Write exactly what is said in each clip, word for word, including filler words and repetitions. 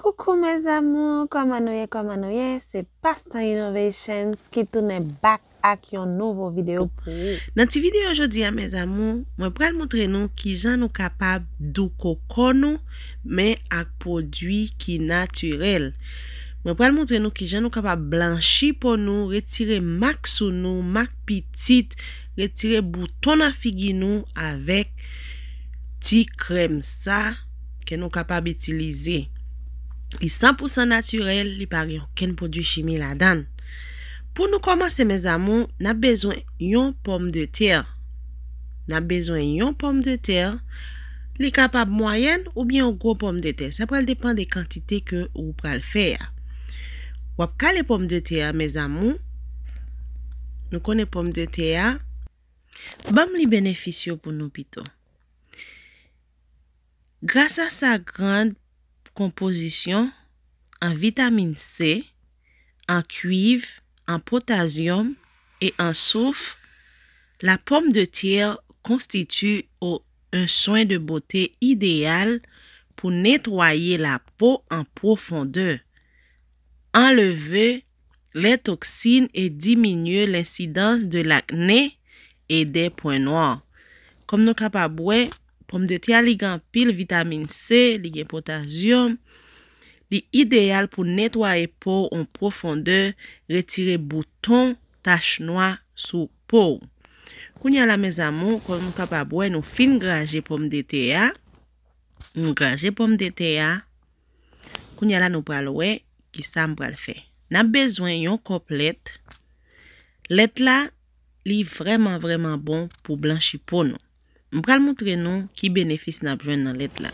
Coucou mes amours, kòman nou ye, kòman nou ye? Se Pastan Innovations ki tounen back ak yon nouvo videyo pou ou. Nan ti videyo jodi a, mes amours, mwen pral montre nou kijan nou kapab douko kò nou, men ak pwodui ki natirèl. Mwen pral montre nou kijan nou kapab blanchi po nou, retire mak sou nou, mak pitit, retire bouton nan figi nou avèk ti krèm sa ke nou kapab itilize. Li san pou san natirèl, li pa gen okenn pwodui chimi ladan l. Pou nou kòmanse, mes amours, n ap bezwen yon pòmdetè. N ap bezwen yon pòmdetè. Li kapab mwayèn oubyen yon gwo pòmdetè. Sa pral depann de kantite ke ou pral fè a. W ap kale pòmdetè a, mes amours. Nou konnen pòmdetè a. Ban m li benefis yo pou nou pito. Gras a sa gran konpozisyon an vitamin C, an kwiv, an potasyòm e an souf, la pomme de terre constitue au- un soin de beauté idéal pour nettoyer la peau en profondeur, enlever les toxines et diminuer l'incidence de l'acné et des points noirs. Kòm nou kapab wè, pòmdetè a li gen anpil vitamin C, li gen potasyòm, li ideyal pou netwaye po w an pwofondè, retire bouton, tach nwa sou po w. Kounye a la, mes amours, kòm nou kapab wè, nou fin graje pòmdetè a. Nou graje pòmdetè a. Kounye a la, nou pral wè kisa m pral fè. N ap bezwen yon kòp lèt. Lèt la, li vrèman, vrèman bon pou blanchi po nou. M pral montre nou ki benefis n ap jwenn nan lèt la.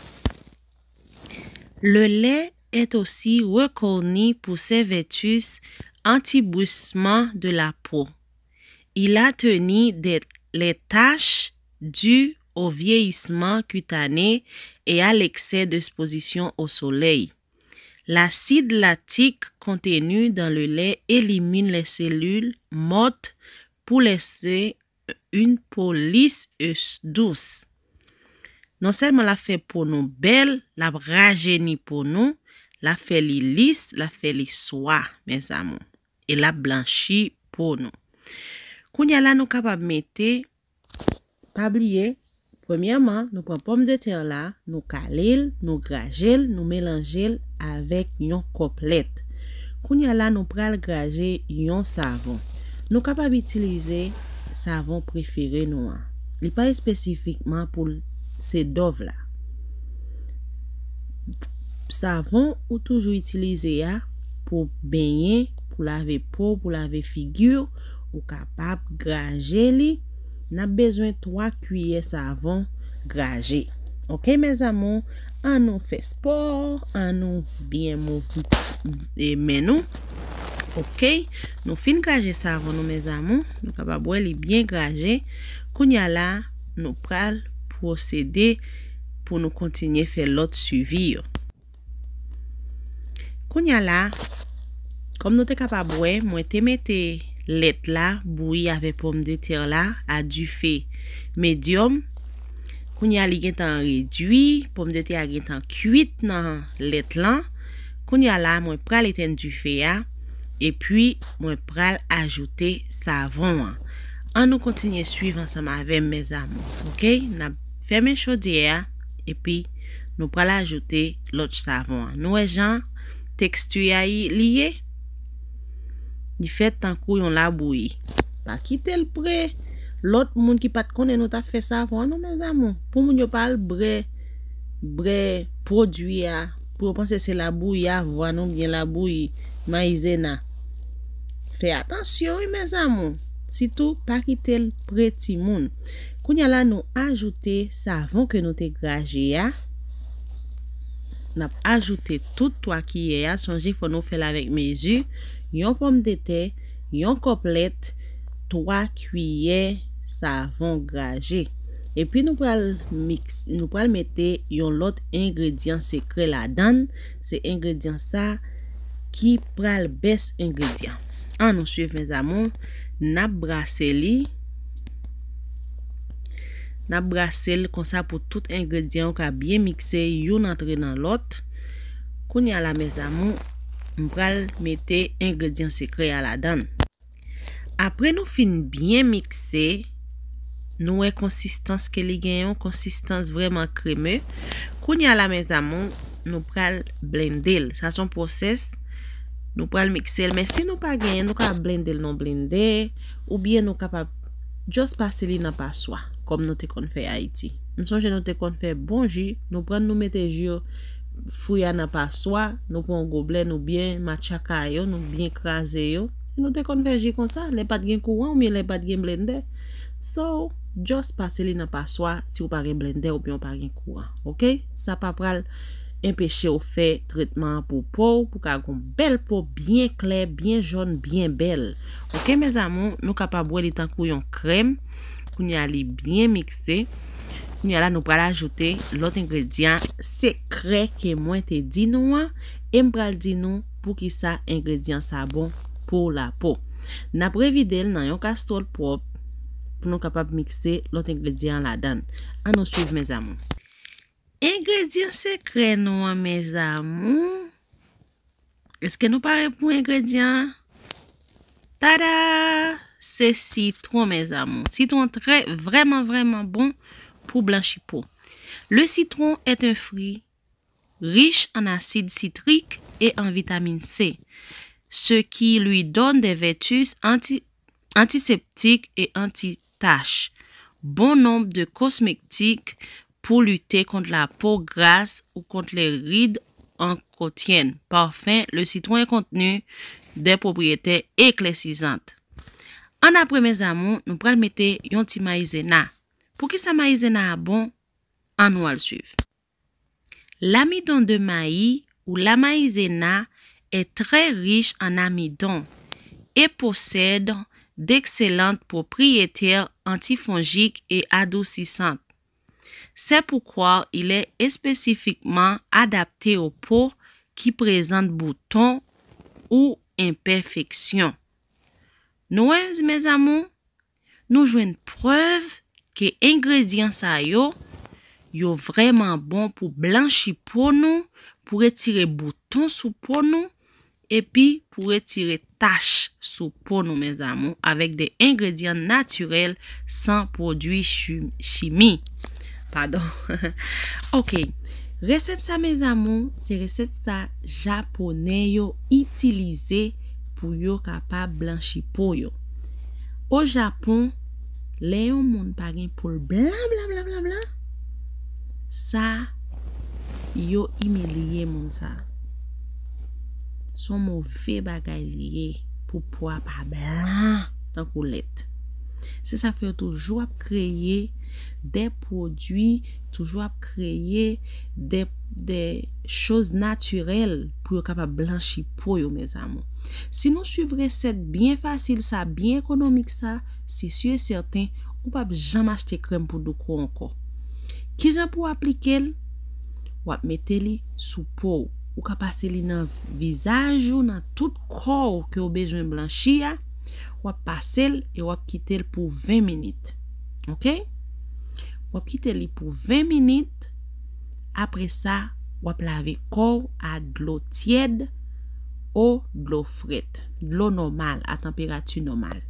Le lait est aussi reconnu pour ses vertus anti-bruissement de la peau. Il atténue des, les taches dues au vieillissement cutané et à l'excès d'exposition au soleil. L'acide lactique contenu dans le lait élimine les cellules mortes pour laisser une peau lisse et douce. Non sèlman l ap fè po nou bèl, l ap rajeni po nou, l ap fè li lis, l ap fè li swa, mes amours. E l ap blanchi po nou. Kounye a la, nou kapab mete, pa bliye, premyèman, nou pran pòmdetè la, nou kale l, nou graje l, nou melanje l avèk yon kòp lèt. Kounye a la, nou pral graje yon savon. Nou kapab itilize savon prefere nou an. Li pa espesifikman pou l, se Dove la. Savon ou toujou itilize a pou benyen, pou lave po, pou lave figi w, ou kapab graje li. N ap bezwen twa kiyè savon graje. Oke, mes amours, ann nou fè spò, ann nou byen mouv, e, men nou. Oke, nou fin graje savon nou, mes amours. Nou kapab wè li byen graje. Kounye a la, nou pral pwosede pou nou kontinye fè lòt swivi yo. Kounye a la, kòm nou te kapab wè, mwen te mete lèt la bouyi avèk pòmdetè la a dife medyòm. Kounye a li gentan redui, pòmdetè a gentan kwit nan lèt lan. Kounye a la, mwen pral etenn dife a, epi mwen pral ajoute savon an. Ann nou kontinye swiv ansanm avè m, mes amours, oke? N ap fèmen chodyè a, epi nou pral ajoute lòt savon an. Nou wè jan teksti a li ye? Li fèt tankou yon labouyi. Pa kite l pre lòt moun ki pa t konnen nou t ap fè savon an, non, mes amours. Pou moun yo pa al brè, brè pwodui a, pou yo panse se labouyi avwàn oubyen labouyi mayizena. Fè atansyon, wi, mes amours. Sitou, pa kite l pre timoun. Kounye a la, nou ajoute savon ke nou te graje a. N ap ajoute tout twa kiyè a. Sonje, fò nou fè l avèk mezi. Yon pòmdetè, yon kòp lèt, twa kiyè savon graje. Epi nou pral miks, nou pral mete yon lòt engredyan sekrè ladan l. Se engredyan sa ki pral bèst engredyan. Ann nou swiv, mes amours. N ap brase li. N ap brase l konsa pou tout engredyan yo ka byen mikse, youn antre nan lòt. Kounye a la, mes amours, m pral mete engredyan sekrè a ladan l. Apre nou fin byen mikse, nou wè konsistans ke li gen, yon konsistans vrèman kreme. Kounye a la, mes amours, nou pral blende l. Sa se yon pwosès. Nou pral mikse l. Men si nou pa genyen, nou ka blende l nan blendè, oubyen nou kapab just pase li nan paswa, kòm nou te konn fè Ayiti. M sonje nou te konn fè bon ji, nou pran, nou mete ji fwi a nan paswa, nou pran yon goblè, nou byen matchaka yo, nou byen kraze yo. E nou te konn fè ji konsa, lè pa t gen kouran oubyen lè pa t gen blendè. So, just pase li nan paswa si w pa gen blendè oubyen w pa gen kouran, oke? Sa pa pral enpeche w fè tretman an pou po w, pou ka gon bèl po byen klè, byen jòn, byen bèl. Oke, mes amours, nou kapab wè li tankou yon krèm. Kounye a li byen mikse. Kounye a la, nou pral ajoute lòt engredyan sekrè ke mwen te di nou an, e m pral di nou poukisa engredyan sa bon pou lapo. N ap revide l nan yon kastwòl pwòp pou nou kapab mikse lòt engredyan an ladan l. Ann nou swiv, mes amours. Engredyan sekrè nou an, mes amours. Èske nou pare pou engredyan an? Tada! Se sitwon, mes amours. Sitwon trè, vrèman, vrèman bon pou blanchi po. Le citron est un fruit riche en acide citrique et en vitamine C, ce qui lui donne des vertus anti, antiseptiques et anti-taches. Bon nombre de cosmétiques pour lutter contre la peau grasse ou contre les rides en contiennent. Parfum, le citron est contenu des propriétés éclaircissantes. Ann apre, mes amours, nou pral mete yon ti mayizena. Poukisa mayizena a bon? Ann nou al swiv. L'amidon de maï ou la maïzena est très riche en amidon et possède d'excellentes propriétés antifongiques et adoucissantes. C'est pourquoi il est spécifiquement adapté aux peaux qui présentent boutons ou imperfections. Nou wè, mes amours, nou jwenn prèv ke engredyan sa yo, yo vrèman bon pou blanchi po nou, pou retire bouton sou po nou, epi pou retire tach sou po nou, mes amours, avec des ingrédients naturels sans produits chi-, chimiques. Padon. Ok. Resèt sa, mes amours, se resèt sa japonè yo itilize pou yo kapab blanchi po yo. O Japon, lè yon moun pa gen po l blan, blan, blan, blan, blan, sa, yo imilye moun sa. Se yon move bagay li ye pou po a pa blan tankou lèt. Se sa fè yo toujou ap kreye de pwodui, toujou ap kreye de, de choz natirèl pou yo kapab blanchi po yo, mes amours. Si nou swiv resèt byen fasil sa, byen ekonomik sa, se si e sèten, ou p ap janm achte krèm pou douko ankò. Kijan pou w aplike l? W ap mete li sou po w. Ou ka pase li nan vizaj ou, nan tout kò w ke w bezwen blanchi a. W ap pase l e w ap kite l pou ven minit. Ok? W ap kite li pou ven minit. Apre sa, w ap lave kò w a dlo tyèd o dlo frèt, dlo nòmal, a tanperati nòmal.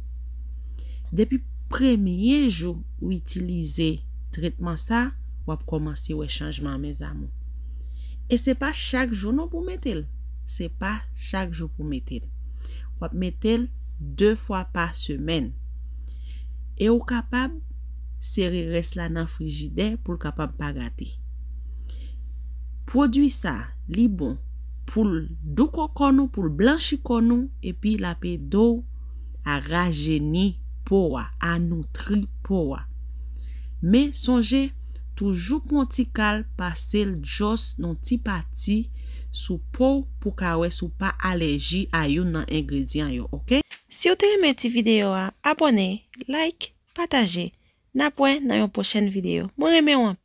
Depi premye jou ou itilize tretman sa, w ap kòmanse wè chanjman an, mes amours. E se pa chak jou non pou mete l. Se pa chak jou pou mete l. W ap mete l de fwa pa semèn. E ou kapab sere rès la nan frijidè pou l kapab pa gate. Pwodui sa, li bon pou l douko kò nou, pou l blanchi kò nou, epi l ap ede w a rajeni po a, a noutri po a. Men sonje, toujou pran ti kal, pase l just nan ti pati sou po w pou ka wè si w pa alèji a youn nan engredyan yo, ok? Si w te renmen ti videyo a, abòne, like, pataje. N ap wè nan yon pwochèn videyo. Mwen renmen w anpil.